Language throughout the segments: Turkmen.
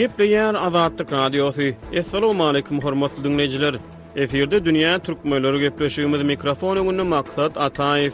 Gepleýär Azatlyk Radiosy. Assalamualaikum hormatly diňleýjiler. Efirde dünýä türkmenleri gepleşigimiz mikrofon öňünde Maksat Ataýew.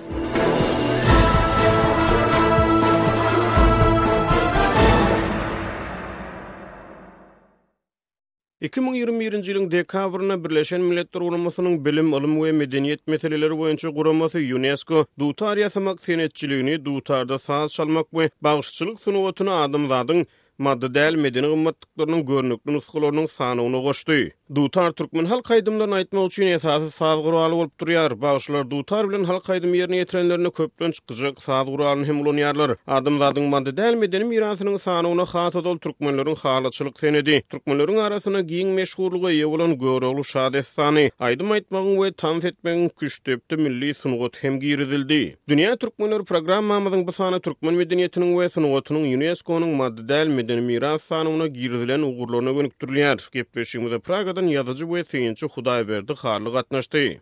2021-nji ýylyň dekabrynda Birleşen Milletler Guramasynyň Bilim, ylym we medeniýet meseleleri boýunça guramasy Ýunesko dutar ýasamak senetçiligini, dutarda saz çalmak we bagşyçylyk sungatyny adamzadyň maddy däl medeni gymmatlyklarynyň görnükli nusgalarynyň sanawyna goşdy. Dutar türkmen halk aýdymlaryny aýtmak üçin esasy saz guraly bolup durýar. Bagşylar dutar bilen halk aýdymy ýerine ýetirenlerinde köplenç gyjak saz guralyny hem ulanýarlar. Adamzadyň maddy däl medeni mirasynyň sanawyna has ozal türkmenleriň halyçylyk senedi, türkmenleriň arasynda giň meşhurlyga eýe bolan Görogly şa dessany, aýdym aýtmagyň we tans etmegiň küştdepdi milli sungaty hem girizildi. Dünýä türkmenleri programmamyzyň bu sany türkmen medeniýetiniň we sungatynyň Ýunesko-nyň maddy däl medeni miras sanawyna girizilen ugurlaryna gönükdirilýär. Gepleşigimize Pragadan ýazyjy we synçy Hudaýberdi Hally gatnaşdy.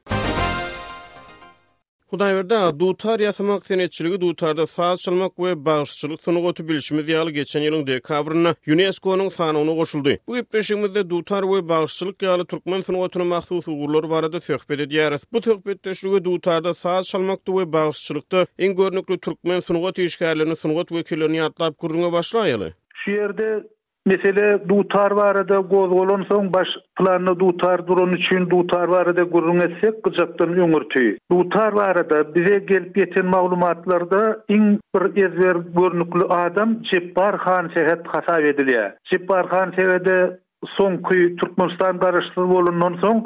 Hudaýberdi aga, dutar ýasamak senetçiligi, dutarda saz çalmak we bagşyçylyk sungaty bilşimiz ýaly geçen ýylyň dekabrynda Ýunesko-nyň sanawyna goşuldy. Bu gepleşigimizde dutar we bagşyçylyk ýaly türkmen sungatyna mahsus ugurlar barada söhbet edýäris. Bu söhbetdeşlige dutarda saz çalmakda we bagşyçylykda iň görnükli türkmen sungat işgärlerini, sungat wekillerini ýatlap gürrüňe başlaýaly. Şu ýerde mesele dutar barada gozgalansoň baş planda dutar durany üçin dutar barada gürrüň etsek gyjakdan öňürti. Dutar barada bize gelip ýeten maglumatlarda iň bir ezber görnükli adam Jepbar Hansähet hasap edilýär. Jepbar Hansehede Soňky Türkmenistan garaşsyz bolandan soň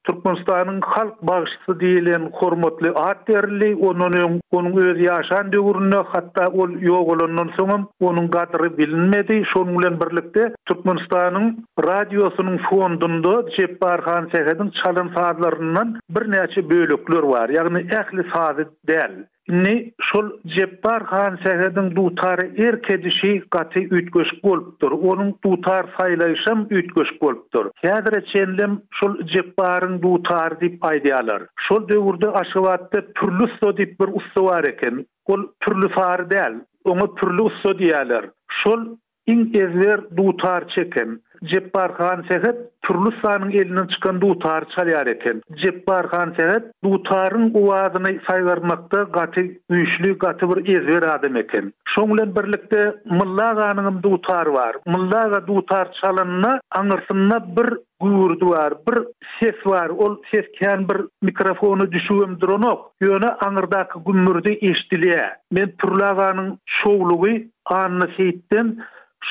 Türkmenistanyň halk bagşysy diýlen hormatly at berildi. Ondan öň onuň özi ýaşan döwründe, hatda ol ýogalandan soňam onuň gadyry bilinmedi. Şonuň bilen birlikde Türkmenistanyň radiosynyň fondunda Jepbar Hansähediň çalan sazlaryndan birnäçe bölekler bar. Ýagny ähli sazy däl. Indi şol Jepbar Hansähediň dutara erk edişi gaty üýtgeşik bolupdyr. Onuň dutar saýlaýşam üýtgeşik bolupdyr. Häzire çenlem şol Jepbaryň dutary diýip aýdýarlar. Şol döwürde Aşgabatda Pürli ussa diýip bir ussa bar eken. Ol Pürli Sary däl. Oňa Pürli ussa diýýärler. Şol Iň ezber dutar çeken Jepbar Hansähet Pürli ussanyň elinden çykan dutary çalýar eken. Jepbar Hansähet dutaryň owazyny saýgarmakda gaty güýçli, gaty bir ezber adam eken. Şoň bilen birlikde Mylla aganyňam dutary bar. Mylla aga dutar çalanda aňyrsynda bir güwürdi bar, bir ses bar. Ol ses kän bir mikrofona düşübem duranok. Ýöne aňyrdaky gümmürdi eşidilýär. Men Pürli aganyň şowlugy Anna Seýitden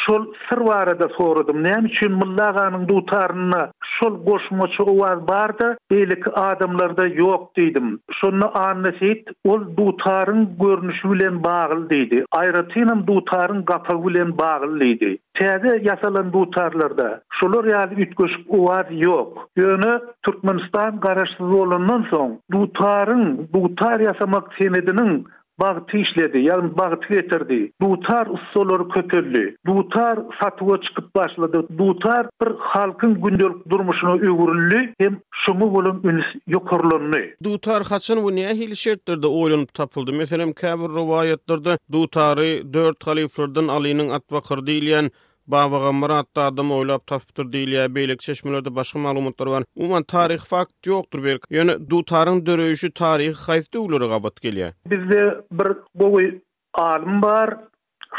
şol syr barada soradym. Näme üçin Mylla aganyň dutarynda şol goşmaça owaz bar-da, beýleki adamlarda ýok diýdim. Şonda Anna Seýit ol dutaryň görnüşi bilen bagly diýdi. Aýratynam dutaryň gapagy bilen bagly diýdi. Täze ýasalan dutarlarda şolar ýaly üýtgeşik owaz ýok. Ýöne Türkmenistan garaşsyz bolandan soň dutaryň, dutar ýasamak senediniň Bagty işledi, ýagny bagty getirdi. Dutar ussalary köpeldi. Dutar satuwa çykyp başlady. Dutar bir halkyň gündelik durmuşyna öwrüldi hem şoňa bolan üns ýokarlandy. Dutar haçan we nähili şertlerde oýlanyp tapyldy? Meselem, käbir rowaýatlarda dutary dört halyflardan Alynyň atbakary diýilýän Babagammar atly adam oýlap tapypdyr diýilýär, beýleki çeşmelerde başga maglumatlar bar. Umuman, taryhy fakt ýokdur belki. Ýöne dutaryň döreýşi taryhy haýsy döwürlere gabat gelýär? Bizde bir gowy alym bar,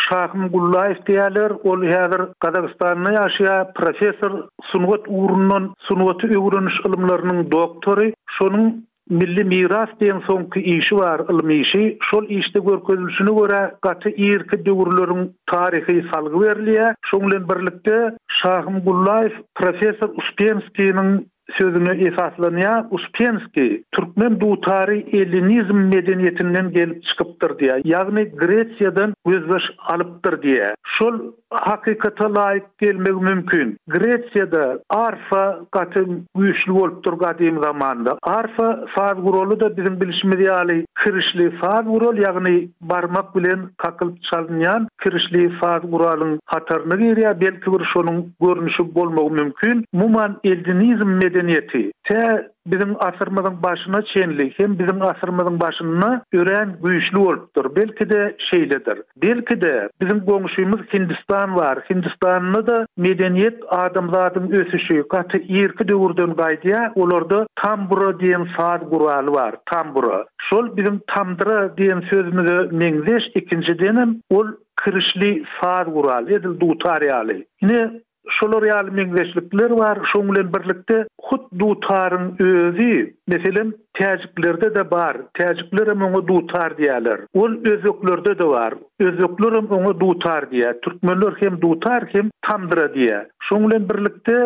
Şahym Gullaýew diýýärler. Ol häzir Gazagystanda ýaşaýar, professor, sungat ugrundan sungaty öwreniş ylymlarynyň doktory. Şonuň Milli miras diýen soňky işi bar, ylmy işi. Şol işde görkezilişine görä, gaty irki döwürleriň taryhy salgy berilýär. Şoň bilen birlikde, Şahym Gullaýew professor Uspenskiniň sözüne esaslanýar. Uspenskiý, Türkmen dutary ellinizm medeniýetinden gelip çykypdyr diýýär. Ýagny Gresiýadan gözbaş alypdyr diýýär. Şol hakykata laýyk gelmegi mümkin. Gresiýada arfa gaty güýçli bolupdyr gadym zamanda. Arfa saz guraly-da biziň bilşimiz ýaly. Kirişli saz gural, ýagny barmak bilen kakylyp çalynýan kirişli saz guralyň hataryna girýär, belki bir şonuň görnüşi bolmagy mümkin. Umuman, ellinizm medeniýeti tä biziň asyrymyzyň başyna çenli hem biziň asyrymyzyň başynda örän güýçli bolupdyr. Belki-de, şeýledir. Belki-de, biziň goňşymyz Hindistan bar. Hindistanda-da medeniýet, adamzadyň ösüşi gaty irki döwürden gaýdýar. Olarda tambura diýen saz guraly bar, tambura. Şol biziň tamdyra diýen sözümize meňzeş, ikinjidenem, ol kirişli saz guraly, edil dutar ýaly. Ine, Şolar ýaly meňzeşlikler bar, şoň bilen birlikde hut dutaryň özi, meselem, täjiklerde-de bar, täjiklerem oňa dutar diýýärler. Ol özbeklerde-de bar, özbeklerem oňa dutar diýýär, türkmenler hem dutar hem tamdyra diýýär. Şoň bilen birlikde,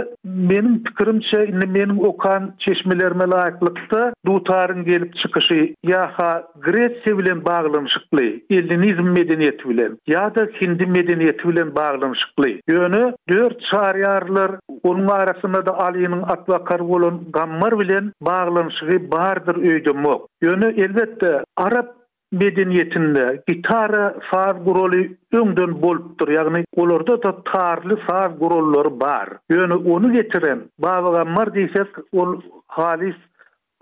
meniň pikirimçe, indi meniň okan çeşmelerime laýyklykda, dutaryň gelip çykyşy ýa-ha Gresiýa bilen baglanyşykly, ellinizm medeniýeti bilen ýa-da hindi medeniýeti bilen baglanyşykly. Ýöne dört çaryýarlar, onuň arasynda-da Alynyň atbakary bolan Gammar bilen baglanyşygy bardyr öýdemok. Ýöne, elbetde, arap medeniýetinde gitara saz guraly öňden bolupdyr, ýagny olarda-da tarly saz gurallary bar. Ýöne ony getiren Baba Gammar diýsek, ol halys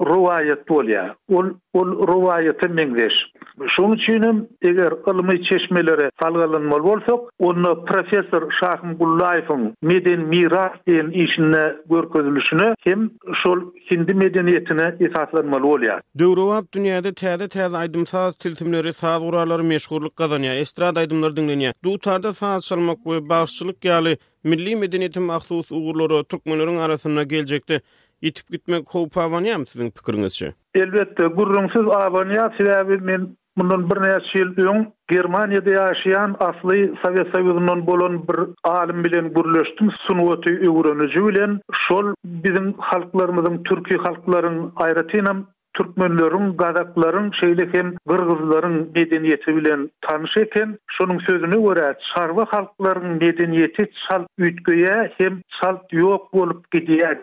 rowaýat bolýar. Ol ol rowaýata meňzeş. Şonuň üçin hem eger ylmy çeşmelere salgylanmaly bolsak, onda professor Şahym Gullaýewiň Medeni miras diýen işinde görkezilişine hem şol hindi medeniýetine esaslanmaly bolýar. Döwrebap dünýäde täze-täze aýdym-saz tilsimleri, saz gurallary meşhurlyk gazanýar, estrada aýdymlary diňlenýär. Dutarda saz çalmak we bagşyçylyk ýaly milli medeniýete mahsus ugurlara türkmenleriň arasynda geljekde Ýitip gitmek howpy abanýarmy siziň pikiriňizçe? Elbetde, gürrüňsiz abanýar, sebäbi men mundan birnäçe ýyl öň Germaniýada ýaşaýan, asly Sowet Soýuzyndan bolan bir alym bilen gürleşdim, sungaty öwreniji bilen. Şol biziň halklarymyzyň, türki halklaryň, aýratynam Türkmenleriň, gazaklaryň, şeýle hem gyrgyzlaryň medeniýeti bilen tanyş eken. Şonuň sözüne görä, çarwa halklaryň medeniýeti çalt üýtgeýär hem çalt ýok bolup gidýär.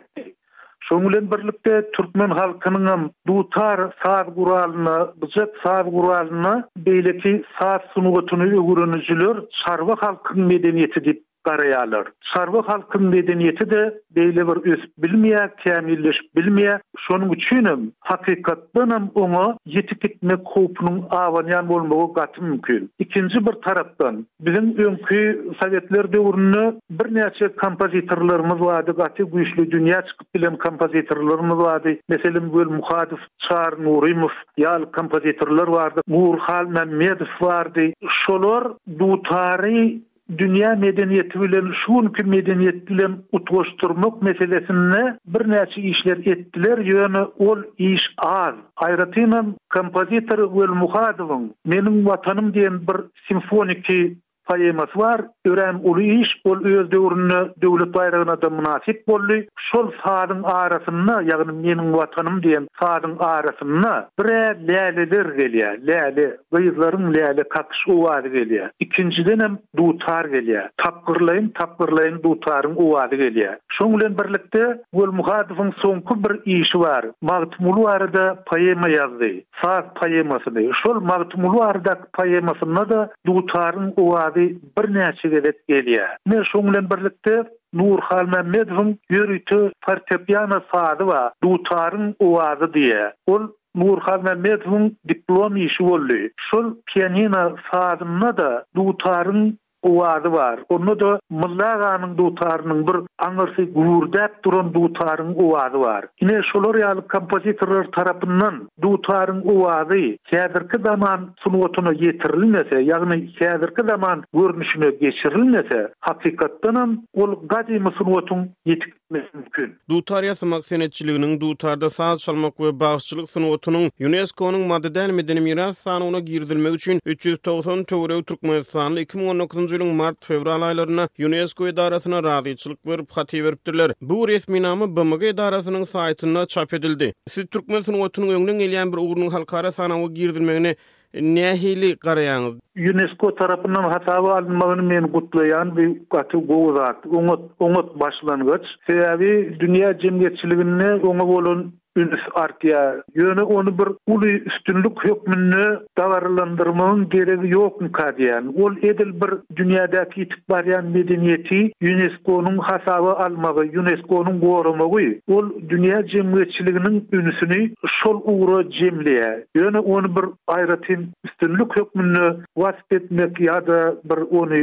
Şonuň bilen birlikde, türkmen halkynyňam dutar saz guralyna, gyjak saz guralyna, beýleki saz sungatyny öwrenijiler çarwa halkyň medeniýeti diýip garaýarlar. Çarwa halkyň medeniýeti-de beýle bir ösüp bilmeýär, kämilleşip bilmeýär. Şonuň üçinem, hakykatdanam oňa ýitip gitmek howpunyň abanýan bolmagy gaty mümkin. Ikinji bir tarapdan, biziň öňki sowetler döwründe birnäçe kompozitorlarymyz bardy, gaty güýçli dünýä çykyp bilen kompozitorlarymyz bardy. Meselem, Weli Muhadow, Çary Nurymow ýaly kompozitorlar bardy, Nury Halmämmedow bardy. Şolar dutary Dünýä medeniýeti bilen şu günki medeniýet bilen utgaşdyrmak meselesinde birnäçe işler etdiler, ýöne ol iş az. Aýratynam kompozitor Weli Muhadowyň Meniň Watanym diýen bir simfoniki poemasy bar, örän uly iş, ol öz döwründe döwlet baýragyna-da mynasyp boldy. Şol sazyň arasynda, ýagny Meniň Watanym diýen sazyň arasynda bir-ä läleler gelýär, läle. Gyzlaryň läle kakyş owazy gelýär. Ikinjidenem dutar gelýär. Tapgyrlaýyn-tapgyrlaýyn dutaryň owazy gelýär. Şoň bilen birlikde Welmuhadowyň soňky bir işi bar. Magtymguly barada poema ýazdy. Saz poemasyny. Şol Magtymguly baradaky poemasynda-da dutaryň owazy birnäçe gezek gelýär. Ine, şoň bilen birlikde Nury Halmämmedowyň ýörite fortepiano sazy bar. Dutaryň owazy diýýär. Ol Nury Halmämmedowyň diplom işi boldy. Şol pianino sazynda-da dutaryň owazy bar. Onda-da Mylly aganyň dutarynyň bir aňyrsy güwürdäp duran dutaryň owazy bar. Ine, şolar ýaly kompozitorlar tarapyndan dutaryň owazy häzirki zaman sungatyna ýetirilmese, ýagny häzirki zaman görnüşine geçirilmese, hakykatdanam ol gadymy sungatyň ýetik mümkin. Dutar ýasamak senetçiliginiň, dutarda saz çalmak we bagşyçylyk sungatynyň Ýunesko-nyň maddy däl medeni miras sanawyna girizilmegi üçin 390 töweregi türkmenistanly 2019-njy ýylyň mart-fewral aýlarynda Ýunesko edarasyna razyçylyk berip, hat iberipdirler. Bu resminama BMG edarasynyň saýtynda çap edildi. Siz türkmen sungatynyň öňden gelýän bir ugrunyň halkara sanawa girizilmegine Nähili garaýaňyz? Ýunesko tarapyndan hasaba alynmagyny men gutlaýan, bu gaty gowy zat, oňat, oňat başlangyç. Sebäbi dünýä jemgyýetçiliginde oňa bolan. Üns artýar. Ýöne ony bir uly üstünlik hökmünde dabaralandyrmagyň geregi ýokmyka diýýän. Ol edil bir dünýädäki ýitip barýan medeniýeti ÝUNESKO-nyň hasaba almagy, ÝUNESKO-nyň goramagy, ol dünýä jemgyýetçiliginiň ünsüni şol ugra jemleýär. Ýöne ony bir aýratyn üstünlik hökmünde wasp etmek ýa-da bir ony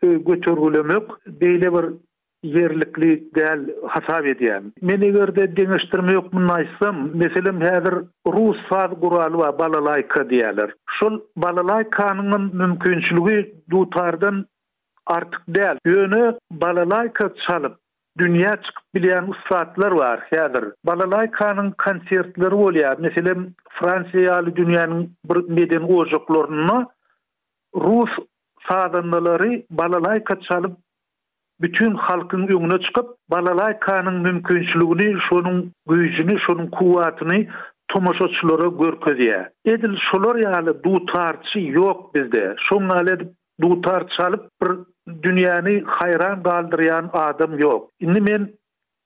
götergilemek beýle bir ýerlikli däl hasap edýän. Men eger-de deňeşdirme hökmünde aýtsam, meselem häzir rus saz guraly bar, balalaýka diýýärler. Şol balalaýkanyňam mümkinçiligi dutardan artyk däl. Ýöne balalaýka çalyp, dünýä çykyp bilýän ussatlar bar häzir. Balalaýkanyň konsertleri bolýar. Meselem, Fransiýa ýaly dünýäniň bir medeni ojaklarynda rus sazandalary balalaýka çalyp bütin halkyň öňüne çykyp, balalaýkanyň mümkinçiligini, şonuň güýjüni, şonuň kuwwatyny tomaşaçylara görkezýär. Edil şolar ýaly dutarçy ýok bizde. Şoň ýaly edip dutar çalyp bir dünýäni haýran galdyrýan adam ýok. Indi men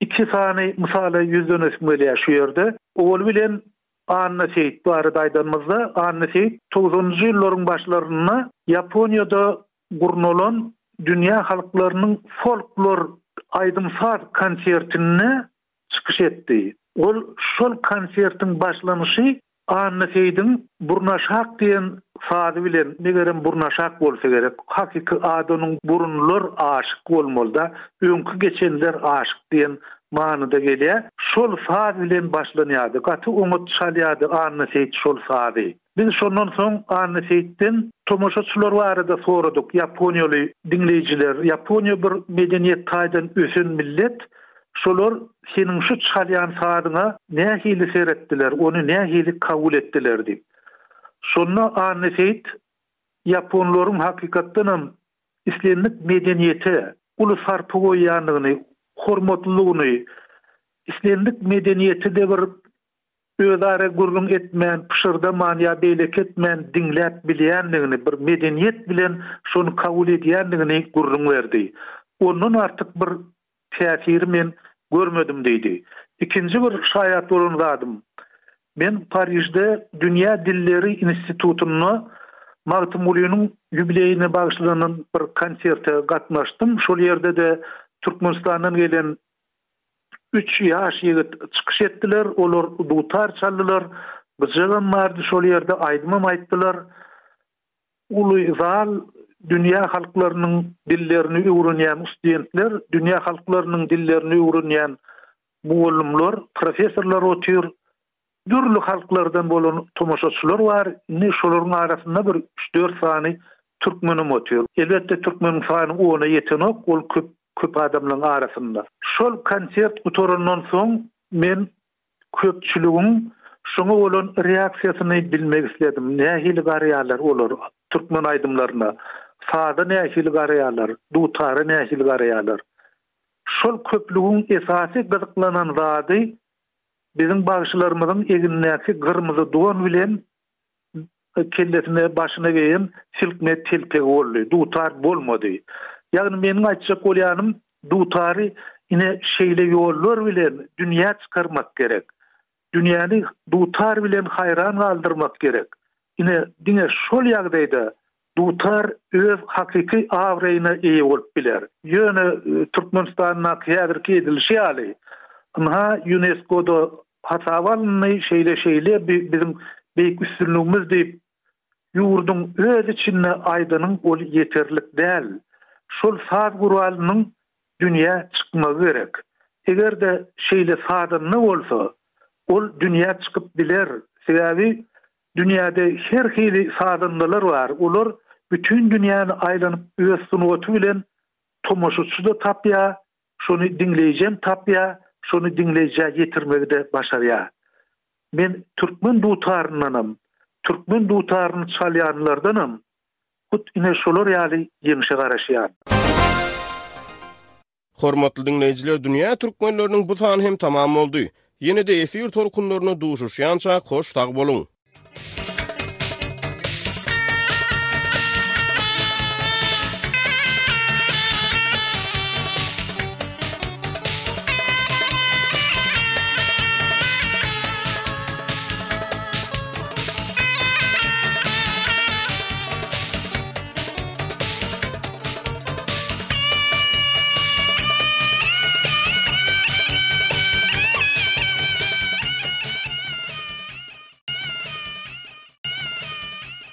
iki sany mysala ýüzlenesim gelýär şu ýerde. Owaly bilen Anna Seýit barada aýdanymyzda, Anna Seýit togsanynjy ýyllaryň başlarynda Ýaponiýada gurnalan dünýä halklarynyň folklor aýdym-saz konsertinde çykyş etdi. Ol şol konsertiň başlanyşy Anna Seýdiň Burnaşak diýen sazy bilen, megerem Burnaşak bolsa gerek, hakyky ady onuň Burunlar aşyk bolmaly-da, öňki geçenler aşyk diýen manyda gelýär, şol saz bilen başlanýardy. Gaty oňat çalýardy Anna Seýit şol sazy. Biz şondan soň Anna Seýitden tomaşaçylar barada soradyk, ýaponiýaly diňleýjiler, Ýaponiýa bir medeniýet taýdan ösen millet, şolar seniň şu çalýan sazyňa nähili seretdiler, ony nähili kabul etdiler diýip. Şonda Anna Seýit ýaponlaryň hakykatdanam islendik medeniýete uly sarpa goýýandygyny, hormatlydygyny, islendik medeniýeti-de bir özara gürrüň etmän, pyşyrdaman ýa beýleki etmän diňläp bilýändigini, bir medeniýet bilen şony kabul edýändigini gürrüň berdi. Ondan artyk bir täsiri men görmedim diýdi. Ikinji bir şaýat bolan zadym, men Parižde Dünýä dilleri institutynda Magtymgulynyň ýubileýine bagyşlanan bir konserte gatnaşdym. Şol ýerde-de Türkmenistandan gelen Üç ýaş ýigit çykyş etdiler, olar dutar çaldylar, gyjagam bardy şol ýerde, aýdymam aýtdylar. Uly zal, dünýä halklarynyň dillerini öwrenýän ustudentler, dünýä halklarynyň dillerini öwrenýän mugallymlar, professorlar otyr. Dürli halklardan bolan tomaşaçylar bar. Indi şolaryň arasynda bir üç-dört sany türkmenem otyr. Elbetde, türkmeniň sany ona ýetenok, ol köp köp adamlaryň arasynda. Şol konsert gutarandan soň men köpçüligiň şoňa bolan reaksiýasyny bilmek isledim. Nähili garaýarlar olar türkmen aýdymlaryna, saza nähili garaýarlar, dutara nähili garaýarlar. Şol köplügiň esasy gyzyklanan zady Biziň bagşylarymyzyň egnindäki gyrmyzy don bilen kellesine, başyna geýen silkme telpegi boldy. Dutar bolmady. Ýagny meniň aýtjak bolýanym, dutary ine şeýle ýollar bilen dünýä çykarmak gerek. Dünýäni dutar bilen haýran galdyrmak gerek. Ine, diňe şol ýagdaýda dutar öz hakyky abraýyna eýe bolup biler. Ýöne Türkmenistandaky häzirki edilişi ýaly, ynha ÝUNESKO-da hasaba alyndy, şeýle-şeýle bi biziň beýik üstünligimiz diýip, ýurduň öz içinde aýdanyň ol ýeterlik däl. Şol saz guralynyň dünýä çykmagy gerek. Eger-de şeýle sazanda bolsa, ol dünýä çykyp biler. Sebäbi Dünýäde her hili sazandalar bar, olar bütin dünýäni aýlanyp öz sungaty bilen tomaşaçy-da tapýar, şony diňleýjem tapýar, şony diňleýjä ýetirmegi-de başarýar. Men türkmen dutaryndanam, türkmen dutaryny çalýanlardanam hut ine şolar ýaly ýeňşe garaşýan. Hormatly diňleýjiler dünýä türkmenleriniň bu sany hem tamam boldy. Ýene-de efir tolkunlarynda duşuşýançak hoş sag boluň.